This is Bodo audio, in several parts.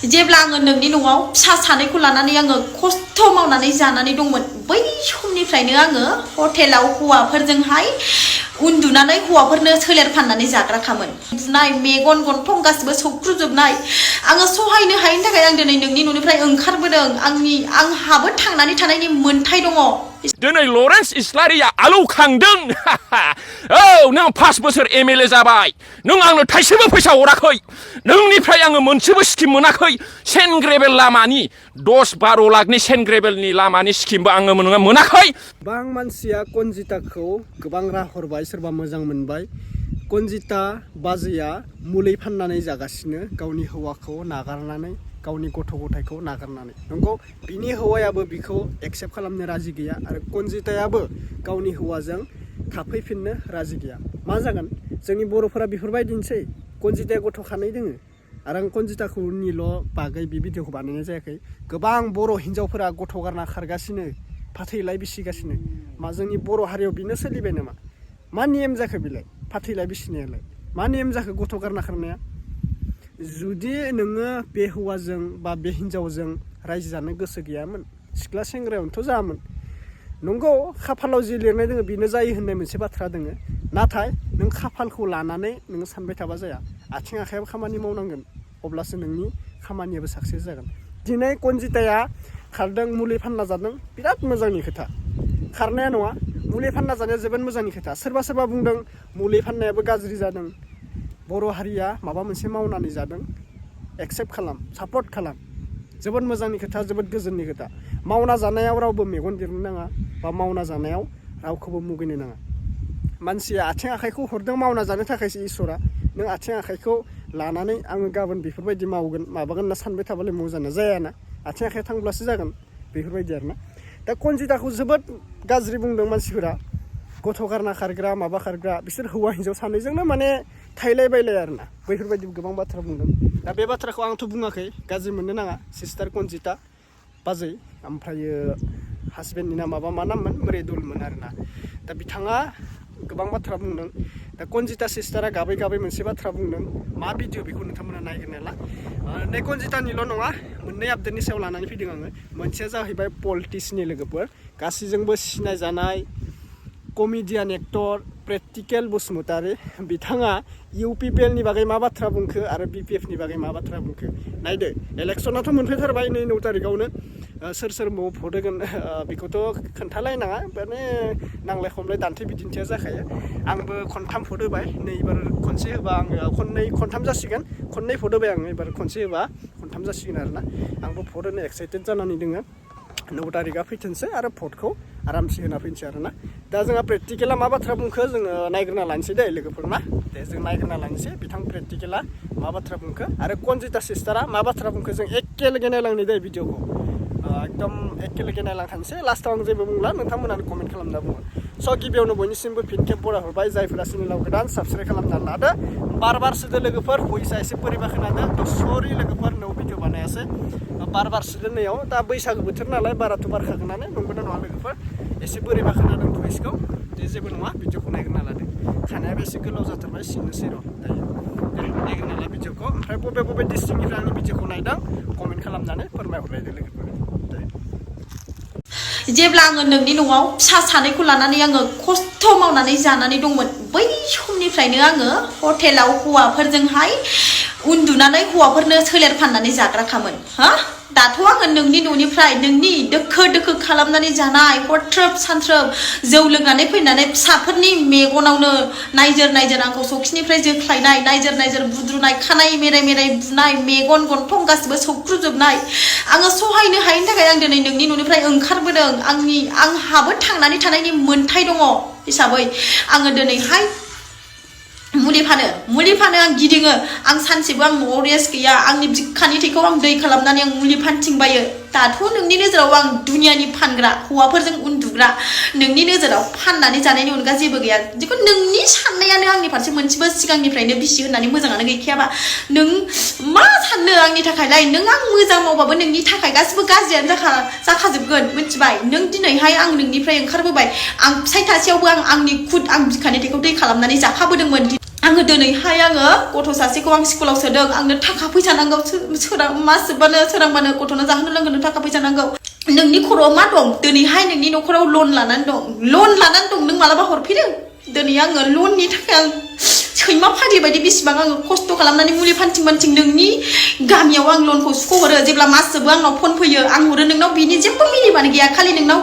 जेब्ला आङो नोंनि न'आव फिसा सानैखौ लानानै आङो खस्थ' मावनानै जानानै दंमोन बै समनिफ्रायनो आङो हटेलाव हौवाफोरजोंहाय उन्दुनानै हौवाफोरनो सोलेर फाननानै जाग्राखामोन बुनाय मेगन गन्थं गासिबो सौख्रुजोबनाय आङो सहायनो हायैनि थाखाय आं दिनै नोंनि न'निफ्राय ओंखारबोदों आंहाबो थांनानै थानायनि मोन्थाय दङ दिनै लरेन्स इस्लारिया आलौ खांदों औ नों 5 बोसोर एमएलए जाबाय नों आंनो थाइसेबो फैसा हराखै नोंनिफ्राय आङो मोनसेबो स्किम मोनाखै सेन ग्रेभेल लामानि 10-12 लाखनि सेन ग्रेभेलनि लामानि स्किमबो आङो मोनाखै गोबां मानसिया कनजिताखौ गोबां राहा हरबाय सोरबा मोजां मोनबाय कनजिता बाजैया मुलि फाननानै जागासिनो गावनि हौवाखौ नागारनानै गावनि गथ' गथायखौ नागारनानै नंगौ बिनि हौवायाबो बिखौ एक्सेप्ट खालामनो राजि गैया आरो कनजितायाबो गावनि हौवाजों थाफैफिननो राजि गैया मा जागोन जोंनि बर'फोरा बेफोरबायदिनोसै कनजिताया गथ' खानै दोङो आरो आं कनजिताखौनिल' बागै बे भिडिअखौ बानायनाय जायाखै गोबां बर' हिन्जावफोरा गथ' गारना खारगासिनो फाथैलाय बिसिगासिनो मा जोंनि बर' हारियाव बेनो सोलिबाय नामा मा नियम जाखो बेलाय फाथैलाय बिसिनायालाय मा नियम जाखो गथ' गारना खारनाया जुदि नोङो बे हौवाजों बा बे हिन्जावजों रायजो जानो गोसो गैयामोन सिख्ला सेंग्रायावनोथ' जायामोन नंगौ खाफालाव जि लिरनाय दोङो बेनो जायो होननाय मोनसे बाथ्रा दोङो नाथाय नों खाफालखौ लानानै नोङो सानबाय थाबा जाया आथिं आखायाबो खामानि मावनांगोन अब्लासो नोंनि खामानियाबो साक्सेस जागोन दिनै कनजिताया खारदों मुलि फानना जादों बिराद मोजांनि खोथा खारनाया नङा मुलि फानना जानाया जोबोद मोजांनि खोथा सोरबा बुंदों मुलि फाननायाबो गाज्रि जादों बर' हारिया माबा मोनसे मावनानै जादों एक्सेप्ट खालाम सापर्ट खालाम जोबोद मोजांनि खोथा जोबोद गोजोननि खोथा मावना जानायाव रावबो मेगन दिरनो नाङा बा मावना जानायाव रावखौबो मुगैनो नाङा मानसिया आथिं आखाइखौ हरदों मावना जानो थाखायसो इसोरा नों आथिं आखाइखौ लानानै आङो गाबोन बेफोरबायदि मावगोन माबागोन होनना सानबाय थाबालाय मावजाना जायाना आथिं आखाइ थांब्लासो जागोन बेफोरबायदि आरोना दा कनजिताखौ जोबोद गाज्रि बुंदों मानसिफोरा गथ' गारना खारग्रा माबा खारग्रा बिसोर हौवा हिन्जाव सानैजोंनो माने थाइलाय बायलाय आरोना बैफोरबायदि गोबां बाथ्रा बुंदों दा बे बाथ्राखौ आंथ' बुङाखै गाज्रि मोननो नाङा सिस्टार कनजिता बाजै ओमफ्रायो हासबेन्डनि नामाबा मा नाममोन मृदुलमोन आरोना दा बिथाङा गोबां बाथ्रा बुंदों दा कनजिता सिस्टारा गाबै मोनसे बाथ्रा बुंदों मा भिडिअ बेखौ नोंथांमोना नायग्रोनायला नै कनजितानिल' नङा मोननै आपडेटनि सायाव लानानै फैदों आङो मोनसेया जाहैबाय पलिटिक्सनि लोगोफोर गासैजोंबो सिनायजानाय कमेडियान एक्टर प्रेक्टिकेल बसुमतारी बिथाङा इउपिपिएलनि बागै मा बाथ्रा बुंखो आरो बिपिएफनि बागै मा बाथ्रा बुंखो नायदो इलेक्सनाथ' मोनफैथारबाय नै 9 तारिखआवनो सोर बबाव भट होगोन बेखौथ' खोन्थालायनाङा माने नांलाय खमलाय दान्थे बिदिन्थिया जाखायो आंबो खनथाम भट होबाय नै एबार खनसे होबा आङो खनथाम जासिगोन खननै भट होबाय आङो एबार खनसे होबा खनथाम जासिगोन आरोना आंबो भट होनो एक्साइटेड जानानै दोङो 9 तारिखआ फैथोंसै आरो भटखौ आरामसे होना फैनोसै आरोना दा जोंहा प्रेक्टिकेला मा बाथ्रा बुंखो जोङो नायग्रोना लानोसै दे लोगोफोर ना दे जों नायग्रोना लानोसै बिथां प्रेक्टिकेला मा बाथ्रा बुंखो आरो कनजिता सिस्टारा मा बाथ्रा बुंखो जों एखेलगे नायलांनि दे भिडिअखौ एकदम एखेलगे नायलांखानोसै लास्टआव आं जेबो बुंला नोंथांमोनानो कमेन्ट खालामना बुङो स' गिबियावनो बयनिसिमबो फिन खेब बराय हरबाय जायफोरा चेनेलाव गोदान साबस्क्राइब खालामना लादो बार सोदो लोगोफोर भइसआ एसे बोरैबा खोनादो थ' सरि लोगोफोर नौ भिडिअ बानायासै बार सोदो नैयाव दा बैसागो बोथोर नालाय बाराथ' बारखागोनानो नंगौना नङा लोगोफोर एसे बोरैबा खोनादों भइसखौ दे जेबो नङा भिडिअखौ नायग्रोना लादो खानायाबो एसे गोलाव जाथारबाय सिननोसै र' दायो दे नायग्रोना ला भिडिअखौ ओमफ्राय बबे डिस्ट्रिक्टनिफ्राय आंनि भिडिअखौ नायदों कमेन्ट खालामनानै फोरमायहरलायदो लोगोफोर जेब्ला आङो नोंनि न'आव फिसा सानैखौ लानानै आङो खस्थ' मावनानै जानानै दंमोन बै समनिफ्रायनो आङो हटेलाव हौवाफोरजोंहाय उन्दुनानै हौवाफोरनो सोलेर फाननानै जाग्राखामोन दाथ' आङो नोंनि न'निफ्राय नोंनि दोखो खालामनानै जानाय हरथ्रोब सानथ्रोब जौ लोंनानै फैनानै फिसाफोरनि मेगनावनो नायजोर आंखौ सखिनिफ्राय जोख्लायनाय नायजोर बुद्रुनाय खानाय मेराय बुनाय मेगन गन्थं गासिबो सौख्रुजोबनाय आङो सहायनो हायैनि थाखाय आं दिनै नोंनि न'निफ्राय ओंखारबोदों आंहाबो थांनानै थानायनि मोन्थाय दङ हिसाबै आङो दिनैहाय मुलि फानो आं गिदिङो आं सानसेबो आं न'आव रेस्ट गैया आंनि बिखानि थैखौ आं दै खालामनानै आं मुलि फानथिंबायो दाथ' नोंनि नोजोराव आं दुनियानि फानग्रा हौवाफोरजों उन्दुग्रा नोंनि नोजोराव फाननानै जानायनि अनगा जेबो गैया जिखुनु नोंनि साननायानो आंनि फारसे मोनसेबो सिगांनिफ्रायनो बिसि होननानै मोजाङानो गैखायाबा नों मा साननो आंनि थाखायलाय नों आं मोजां मावबाबो नोंनि थाखाय गासिबो गाज्रियानो जाखाजोबगोन मिथिबाय नों दिनैहाय आं नोंनिफ्राय ओंखारबोबाय आं फिसाय थासेयावबो आं बिखानि थैखौ दै खालामनानै जाखाबोदोंमोन आङो दिनैहाय आङो गथ' सासेखौ आं स्कुलाव सोदों आंनो थाखा फैसा नांगौ सोरांबानो गथ'नो जाहोनो लोंहोनो थाखा फैसा नांगौ नोंनि खर'आव मा दं दिनैहाय नोंनि न'खराव लन लानानै दं नों मालाबा हरफिनो दिनै आङो लननि थाखाय आं सैमा फाग्लि बायदि बेसेबां आङो खस्थ' खालामनानै मुलि फानथिं नोंनि गामियाव आं लनखौ सुख'हरो जेब्ला मास जोबो आंनाव फन फैयो आं हरो नोंनाव बिनि जेबो मिनिबानो गैया खालि नोंनाव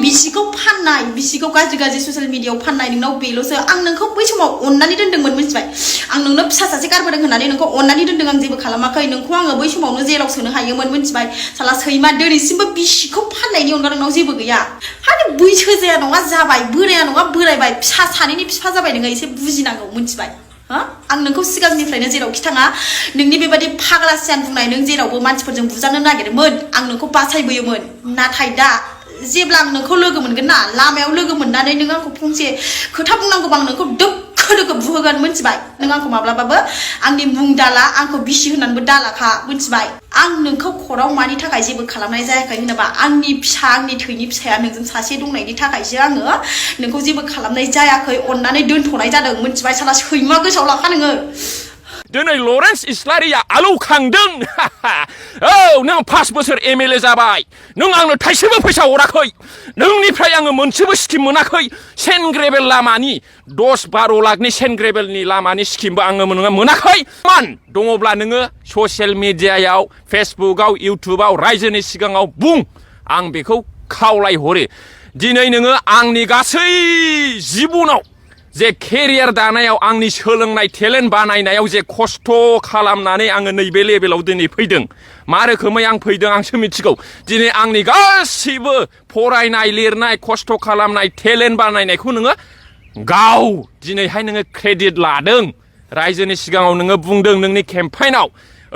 बिसिखौ फाननाय बिसिखौ गाज्रि ससियेल मिडियायाव फाननाय नोंनाव बेल'सो आं नोंखौ बै समाव अननानै दोनदोंमोन मिथिबाय आं नोंनो फिसा सासे गारबोदों होननानै नोंखौ अननानै दोनदों आं जेबो खालामाखै नोंखौ आङो बै समावनो जेराव सोनो हायोमोन मिथिबाय साला सैमा दिनैसिमबो बिसिखौ फाननायनि अनगा नोंनाव जेबो गैया हानि बैसो जाया नङा जाबाय बोराया नङा बोरायबाय फिसा सानैनि बिफा जाबाय नोङो एसे बुजिनांगौ मिथिबाय आं नोंखौ सिगांनिफ्रायनो जेरावखि थाङा नोंनि बेबायदि फाग्ला सियान बुंनाय नों जेरावबो मानसिफोरजों बुजानो नागिरोमोन आं नोंखौ बासायबोयोमोन नाथाय दा जेब्ला आं नोंखौ लोगो मोनगोन ना लामायाव लोगो मोननानै नों आंखौ फंसे खोथा बुंनांगौबा आं नोंखौ दोखो बुहोगोन मिथिबाय नों आंखौ माब्लाबाबो आंनि मुं दाला आंखौ बिसि होननानैबो दालाखा मिथिबाय आं नोंखौ खराव मानि थाखाय जेबो खालामनाय जायाखै होनोबा आंनि फिसा आंनि थैनि फिसाया नोंजों सासे दंनायनि थाखायसो आङो नोंखौ जेबो खालामनाय जायाखै अननानै दोनथ'नाय जादों मिथिबाय साला सैमा गोसोआव लाखा नोङो दिनै लरेन्स इस्लारिया आलौ खांदों औ नों 5 बोसोर एमएलए जाबाय नों आंनो थाइसेबो फैसा हराखै नोंनिफ्राय आङो मोनसेबो स्किम मोनाखै सेन ग्रेभेल लामानि 10-12 लाखनि सेन ग्रेभेलनि लामानि स्किमबो आङो मोनाखै मान दङब्ला नोङो ससियेल मिडियायाव फेसबुकआव इउटुबाव रायजोनि सिगाङाव बुं आं बेखौ खावलायहरो दिनै नोङो आंनि गासै जिबनाव जे केरियार दानायाव आंनि सोलोंनाय टेलेन्ट बानायनायाव जे खस्थ' खालामनानै आङो नैबे लेभेलाव दिनै फैदों मा रोखोमै आं फैदों आंसो मिथिगौ दिनै आंनि गासैबो फरायनाय लिरनाय खस्थ' खालामनाय टेलेन्ट बानायनायखौ नोङो गाव दिनैहाय नोङो क्रेडिट लादों रायजोनि सिगाङाव नोङो बुंदों नोंनि केम्पेइनाव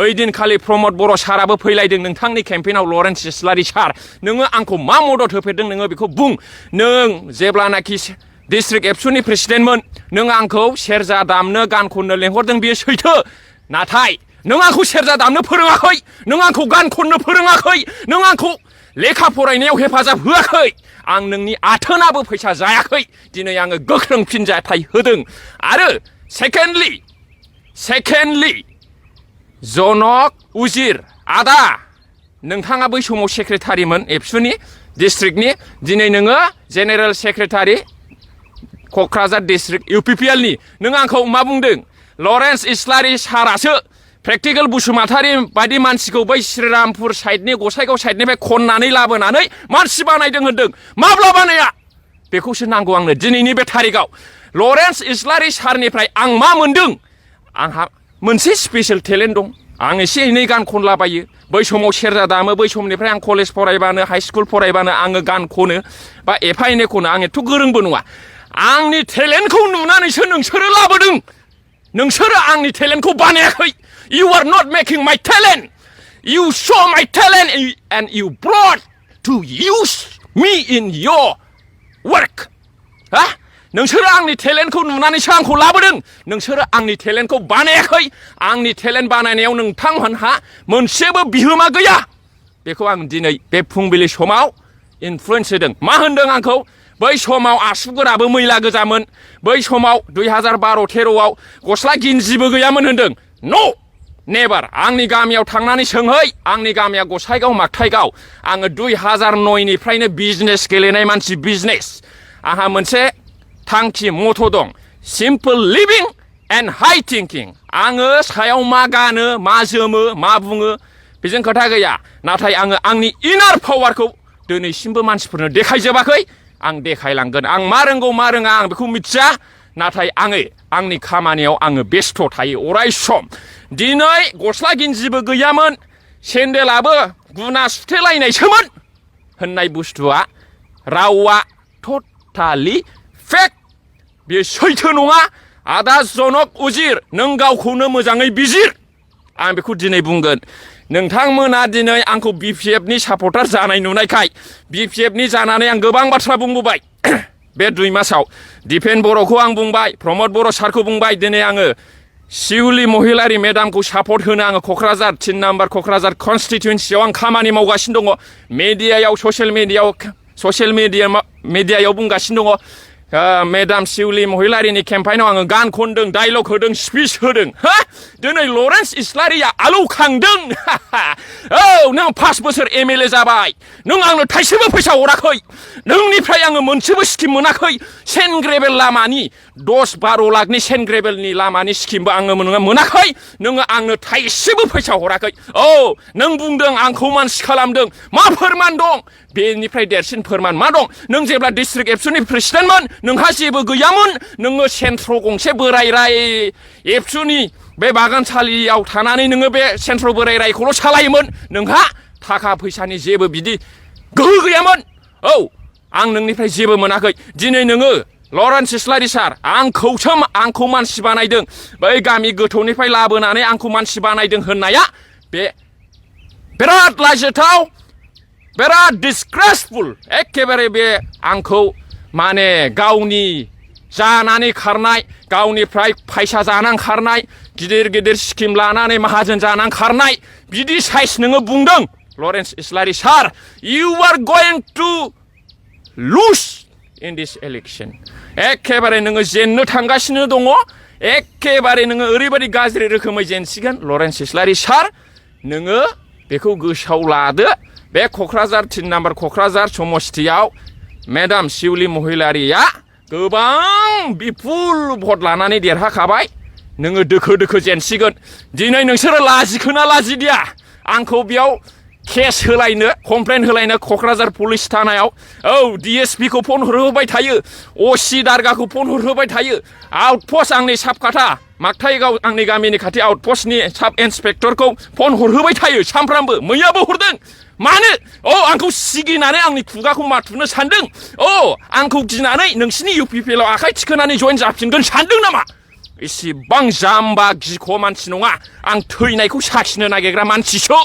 ओइदिनखालि प्रमद बर' साराबो फैलायदों नोंथांनि केम्पेइनाव लरेन्स इस्लारि सार नोङो आंखौ मा मदद होफेरदों नोङो बेखौ बुं नों जेब्लानाखि डिस्ट्रिक्ट एबसुनि प्रेसिडेन्टमोन नों आंखौ सेरजा दामनो गान खननो लेंहरदों बेयो सैथो नाथाय नों आंखौ सेरजा दामनो फोरोङाखै नों आंखौ गान खननो फोरोङाखै नों आंखौ लेखा फरायनायाव हेफाजाब होआखै आं नोंनि आथोनाबो फैसा जायाखै दिनै आङो गोख्रों फिनजाथाय होदों आरो सेकेन्डलि जनक उजिर आदा नोंथाङा बै समाव सेक्रेटारिमोन एबसुनि डिस्ट्रिक्टनि दिनै नोङो जेनेरेल सेक्रेटारि क'क्राझार डिस्ट्रिक्ट इउपिपिएलनि नों आंखौ मा बुंदों लरेन्स इस्लारि सारासो प्रेक्टिकेल बसुमतारी बायदि मानसिखौ बै श्रीरामपुर साइडनि गसाइगाव साइडनिफ्राय खननानै लाबोनानै मानसि बानायदों होनदों माब्ला बानाया बेखौसो नांगौ आंनो दिनैनि बे थारिखआव लरेन्स इस्लारि सारनिफ्राय आं मा मोनदों आंहा मोनसे स्पेशेल टेलेन्ट दं आं एसे एनै गान खनलाबायो बै समाव सेरजा दामो बै समनिफ्राय आं कलेज फरायबानो हाइ स्कुल फरायबानो आङो गान खनो बा एफा एनै खनो आं एथ' गोरोंबो नङा आंनि टेलेन्टखौ नुनानैसो नोंसोरो लाबोदों नोंसोरो आंनि टेलेन्टखौ बानायाखै you are not making my talent you saw my talent and you brought to use me in your work नोंसोरो आंनि टेलेन्टखौ नुनानैसो आंखौ लाबोदों नोंसोरो आंनि टेलेन्टखौ बानायाखै आंनि टेलेन्ट बानायनायाव नोंथांमोनहा मोनसेबो बिहोमा गैया बेखौ आं दिनै बे फुंबिलि समाव इनफ्लुयेन्स होदों मा होनदों आंखौ बै समाव आसुगुराबो मैला गोजामोन बै समाव 2012-13आव गस्ला गिन्जिबो गैयामोन होनदों न' नेभार आंनि गामियाव थांनानै सोंहै आंनि गामिया गसाइगाव मागथाइगाव आङो 2009निफ्रायनो बिजनेस गेलेनाय मानसि बिजनेस आंहा मोनसे थांखि मथ' दं simple living and high thinking आङो सायाव मा गानो मा जोमो मा बुङो बेजों खोथा गैया नाथाय आङो आंनि इनार पावारखौ दिनैसिमबो मानसिफोरनो देखायजोबाखै आं देखायलांगोन आं मा रोंगौ मा रोङा आं बेखौ मिथिया नाथाय आङो आंनि खामानियाव आङो बेस्थ' थायो अराय सम दिनै गस्ला गिन्जिबो गैयामोन सेन्देलाबो गुना सुथेलायनायसोमोन होननाय बुस्थुआ रावा टटालि फेक बेयो सैथो नङा आदा जनक उजिर नों गावखौनो मोजाङै बिजिर आं बेखौ दिनै बुंगोन नोंथांमोना दिनै आंखौ बिपिएफनि सापर्टार जानाय नुनायखाय बिपिएफनि जानानै आं गोबां बाथ्रा बुंबोबाय बे 2 मासाव दिपेन बर'खौ आं बुंबाय प्रमद बर' सारखौ बुंबाय दिनै आङो शिउलि महिलारि मेडामखौ सापर्ट होनो आङो क'क्राझार 3 नाम्बार क'क्राझार कनस्टिटुवेन्सियाव आं खामानि मावगासिनो दङ मिडियायाव ससियेल मिडियायाव बुंगासिनो दङ मेडाम शिउलि महिलारिनि केम्पाइनाव आङो गान खनदों डायलग होदों स्पिच होदों हा दिनै लरेन्स इस्लारिया आलौ खांदों औ नों 5 बोसोर एमएलए जाबाय नों आंनो थाइसेबो फैसा हराखै नोंनिफ्राय आङो मोनसेबो स्किम मोनाखै सेन्ट ग्रेभेल लामानि 10-12 लाखनि सेन्ट ग्रेभेलनि लामानि स्किमबो आङो मोनाखै नोङो आंनो थाइसेबो फैसा हराखै औ नों बुंदों आंखौ मानसि खालामदों मा फोरमान दं बेनिफ्राय देरसिन फोरमान मा दं नों जेब्ला डिस्ट्रिक्ट एबसुनि प्रेसिडेन्टमोन नोंहा जेबो गैयामोन नोङो सेन्ट्र गंसे बोराय एबसुनि बे बागानसालियाव थानानै नोङो बे सेन्ट्र बोराय रायखौल' सालायोमोन नोंहा थाखा फैसानि जेबो बिदि गोहो गैयामोन औ आं नोंनिफ्राय जेबो मोनाखै दिनै नोङो लरेन्स इस्लारि सार आंखौ मानसि बानायदों बै गामि गोथौनिफ्राय लाबोनानै आंखौ मानसि बानायदों होननाया बे बिराद लाजिथाव बिराद डिसग्रेसफुल एखेबारे बे आंखौ माने गावनि जानानै खारनाय गावनिफ्राय फैसा जानानै खारनाय गिदिर गिदिर स्किम लानानै माहाजोन जानानै खारनाय बिदि साइज नोङो बुंदों Lawrence Islary sir you are going to lose in this election एखेबारे नोङो जेननो थांगासिनो दङ एखेबारे नोङो ओरैबायदि गाज्रि रोखोमै जेनसिगोन लरेन्स इस्लारि सार नोङो बेखौ गोसोआव लादो बे क'क्राझार 3 नाम्बार क'क्राझार समस्तियाव मेडाम शिउलि महिलारिया गोबां बिपुल भट लानानै देरहाखाबाय नोङो दोखो दोखो जेनसिगोन दिनै नोंसोरो लाजिखोना लाजिदिया आंखौ बेयाव केस होलायनो कमप्लेन होलायनो क'क्राझार पुलिस थानायाव औ DSP खौ फन हरहोबाय थायो असि दारगाखौ फन हरहोबाय थायो आउटपस्ट आंनि साबखाथा मागथाइगाव आंनि गामिनि खाथि आउटपस्टनि साब इन्सपेक्टरखौ फन हरहोबाय थायो सामफ्रामबो मैयाबो हरदों मानो आंखौ सिगिनानै आंनि खुगाखौ माथुनो सानदों आंखौ गिनानै नोंसिनि UPPL आव आखाइ थिखोनानै जइन जाफिनगोन सानदों नामा इसिबां जाम्बा गिख' मानसि नङा आं थैनायखौ साखिनो नागिरग्रा मानसिसो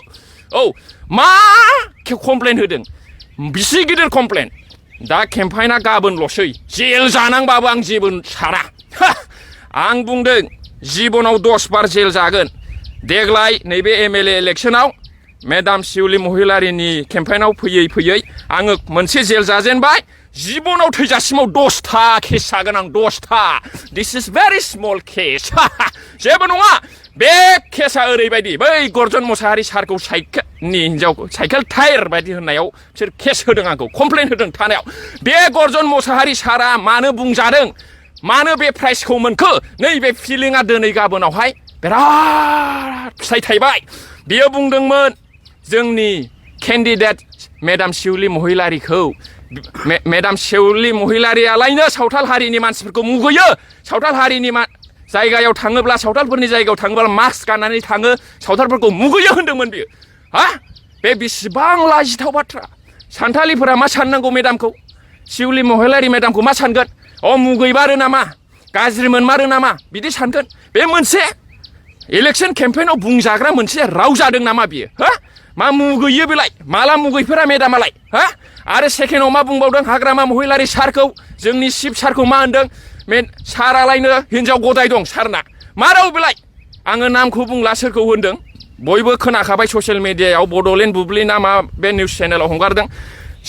मा कमप्लेन होदों बिसि गिदिर कमप्लेन दा केम्पाइना गाबोनल'सै जेल जानांबाबो आं जेबो साना आं बुंदों जिबनाव 10 बार जेल जागोन देग्लाय नैबे MLA इलेक्शनाव मेडाम शिउलि महिलारिनि केम्पाइनाव फैयै आङो मोनसे जेल जाजेनबाय जिबनाव थैजासिमाव 10था केस जागोन आं 10था दिस इज भेरि स्मल केस जेबो नङा बे केसा ओरैबायदि बै गर्जन मोसाहारि सारखौ साइकेलनि हिनजावखौ साइकेल टायार बायदि होननायाव बिसोर केस होदों आंखौ कमप्लेन होदों थानायाव बे गर्जन मोसाहारि सारा मानो बुंजादों मानो बे प्राइजखौ मोनखो नैबे फिलिंआ दिनै गाबोनावहाय बिराद फिथाइ थायबाय बियो बुंदोंमोन जोंनि केन्डिडेट मेडाम शिउलि महिलारिखौ मेडाम शिउलि महिलारियालायनो सावथाल हारिनि मानसिफोरखौ मुगैयो सावथाल हारिनि जायगायाव थाङोब्ला सावथालफोरनि जायगायाव थाङोब्ला मास्क गाननानै थाङो सावथालफोरखौ मुगैयो होनदोंमोन बियो बे बेसेबां लाजिथाव बाथ्रा सानथालिफोरा मा साननांगौ मेडामखौ शिउलि महिलारि मेडामखौ मा सानगोन मुगैमारो नामा गाज्रि मोनमारो नामा बिदि सानगोन बे मोनसे इलेक्शन केम्पेइनाव बुंजाग्रा मोनसे राव जादों नामा बियो मा मुगैयो बेलाय माला मुगैफोरा मेडामालाय आरो सेकेन्डआव मा बुंबावदों हाग्रामा महिलारि सारखौ जोंनि चिफ सारखौ मा होनदों सारालायनो हिनजाव गदाय दं सारना मा राव बेलाय आङो नामखौ बुंला सोरखौ होनदों बयबो खोनाखाबाय ससियेल मिडियायाव बड'लेण्ड बुब्लि नामा बे निउस चेनेलाव हगारदों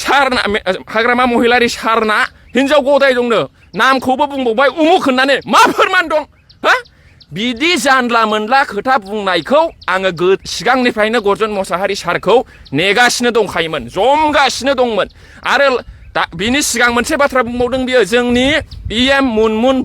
सारना हाग्रामा महिलारि सारना हिनजाव गदाय दंनो नामखौबो बुंबावबाय उमुख होननानै मा फोरमान दं बिदि जानला मोनला खोथा बुंनायखौ आङो सिगांनिफ्रायनो गर्जन मोसाहारि सारखौ नेगासिनो दंखायोमोन जमगासिनो दंमोन आरो बिनि सिगां मोनसे बाथ्रा बुंबावदों बियो जोंनि PM मुनमुन